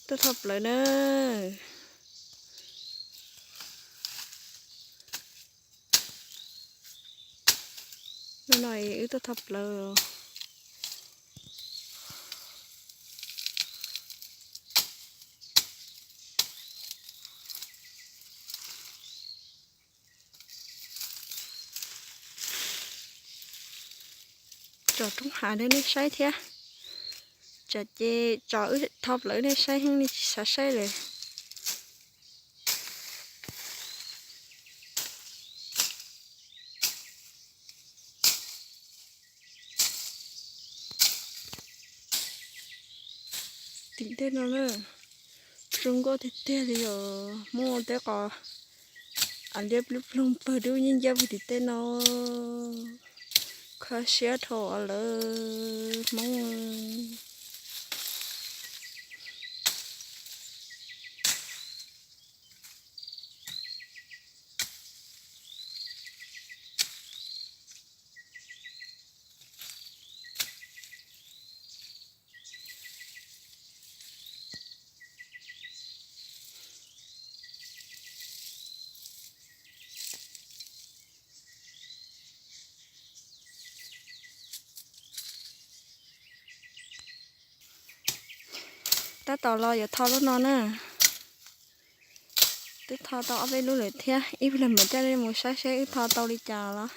Tuaj tho plawv na. Hnub no wb tuaj tho plawv. Tsom roob hav rau nej saib thiab. Tsam ces tsom wb tho plawv nej saib heev nej tsis xav saib lawm. Tim tej no na, zoo nkauj tiag tiag li os. Muaj tej qos av liab ploog ploog pawg dub yeej ncaj puag tim tej no. Kho siab dhau lawm Hmoob. Tab tom los yuav tho lub no na. Twb tho tau ob peb lub lawm thiab, ib pliag mam coj nej mus saib seb wb tho tau li cas los.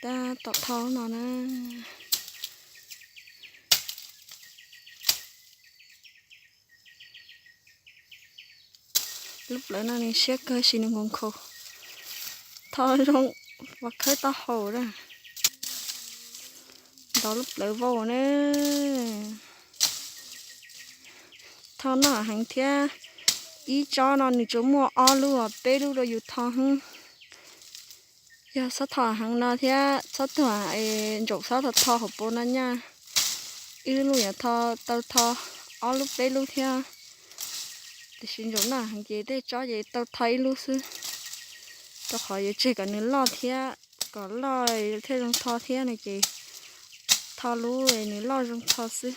Tab tom tho lub no na. Lub plawv no nws siab kawg sis nws nkhaus nkhaus. Tho zoo, ua khawb taub hau na. Ntov lub plawv vau na. Tho noj heev thiab. Ib tsob no nws tsuas muaj ob lub os, peb lub rau yus tho heev. Yog txhob tho heev no thiab txhob tuag es ntsaum txhob tho tho hauv paus no nyaj. Ib lub yuav tho, tau tho ob lub peb lub thiab. Tiam sis ntsaum noj heev ces tej tsob ces tau tho ib lub xwb, rau qhov yuav tseg kom nws loj thiab, kom loj thiaj zoo tho thiab no ces tho lub nws loj zoo tho xwb.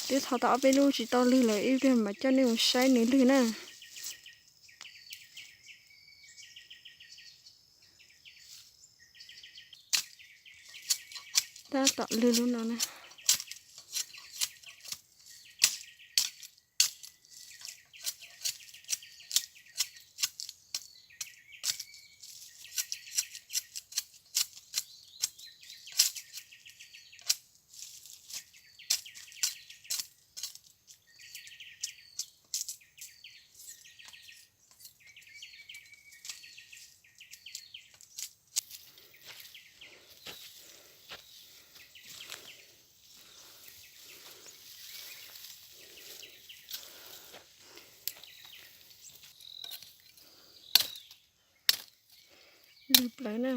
Twb tho tau ob peb lub tsis tau lwg lawm, ib pliag mam coj nej mus saib nws lwg na. Tab tom lwg lub no na. Lwg plawv na.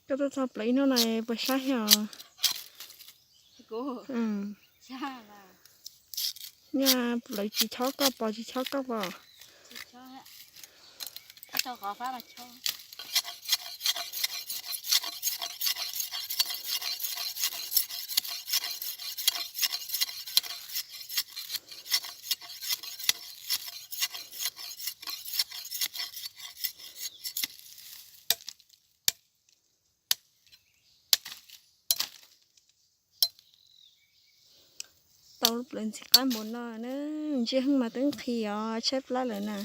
Koj tuaj txog plaws ib hnub no puas sab heev? Nyaj plaws tsis chob koj pom tsis chob koj pom. Tau lub plawv ntxim qab npaum no na, ntsej heej mas twb nqhis os, tshaib plab lawm na.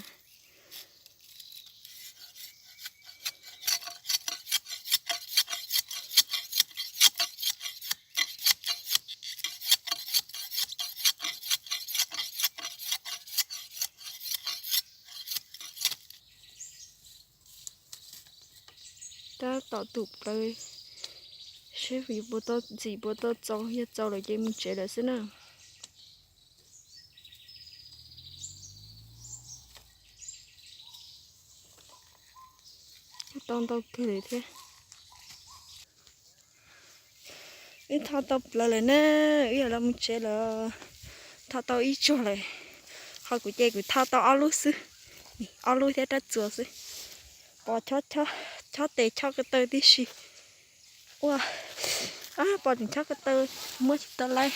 Tab tom tum plawv, seb yuav puas tau ntxim puas tau txaus, yog txaus lawm ces mus tsev lawm xwb na. Tau ntau kawg li thiab. Wb tho tau plaws lawm na, wb yuav los mus tsev lawm. Tho tau ib tsuag lawm, ho kuv ces kuv tho tau ob lub xwb, ob lub thiab rab txuas xwb. Pos chob tes chob ko taw tib si. Ua, pos tseem chob ko taw, muab tsis tau laib.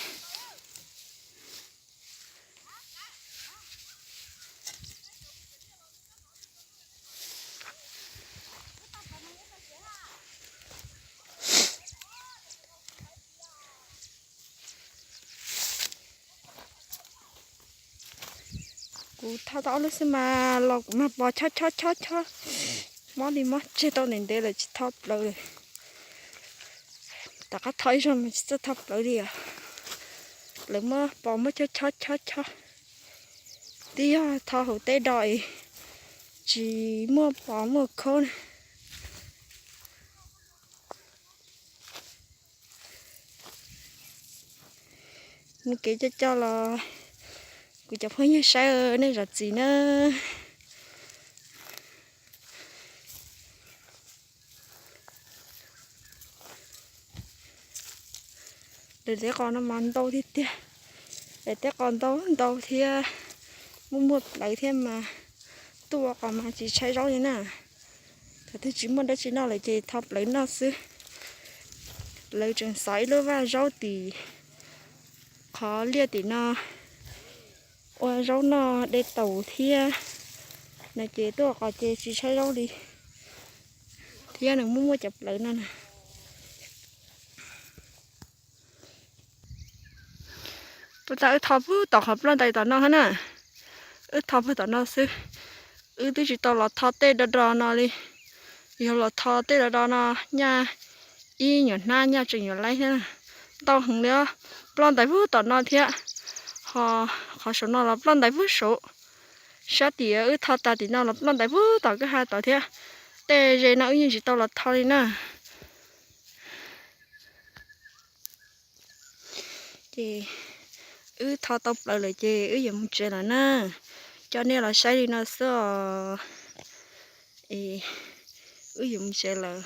Kuv tho tau ob lub xwb mas los kuv mas pos chob chob chob chob, mob li mob tseg tau ntev ntev lawm tsis tho plaws lawm. Tom qab tho ib zaug mas tsis txawj tho plaws li os. Lawv muab pos muab chob chob chob chob, twb yog tho hauv teb do es tsis muaj pos muaj khaub na. Mus kev coj coj los kuv cov phooj ywg saib nej zam txim na. Daim teb qos no mas ntau tiag tiag, daim teb qos ntau ntau thiab, muaj muaj plawv thiab mas tuaj qos mas tsis tshaib zaub li na. Thaum twg tsis muaj dab tsi noj lawm ces tho plawv noj xwb. Lawv tseem xov ib lub vaj zaub tim qhov liaj tim no ua zaub noj de taum thiab no ces tuaj qos ces tsis tshaib zaub li. Thiab nws muaj muaj cov plawv no na. Puag ta wb tho puag tom qhov ploj ntais tom no na, wb tho puag tom no xwb. Wb twb tsis tau los tho tej do do no li. Yog los tho tej do do no nyaj ib nyuam hnab nyaj tseem yuav laib thiab. Ntau heev li os, ploj ntais puag tom no thiab, ho qhov saum no los ploj ntais puag saud. Sab tim wb tho tas tim no los ploj ntais puag tom kwj ha tod thiab. Tej ze no wb yeej tsis tau los tho li na. Ces wb tho tau plaws lawm ces wb yuav mus tsev lawm na. Coj nej los saib li no xwb os. Es wb yuav mus tsev lawm.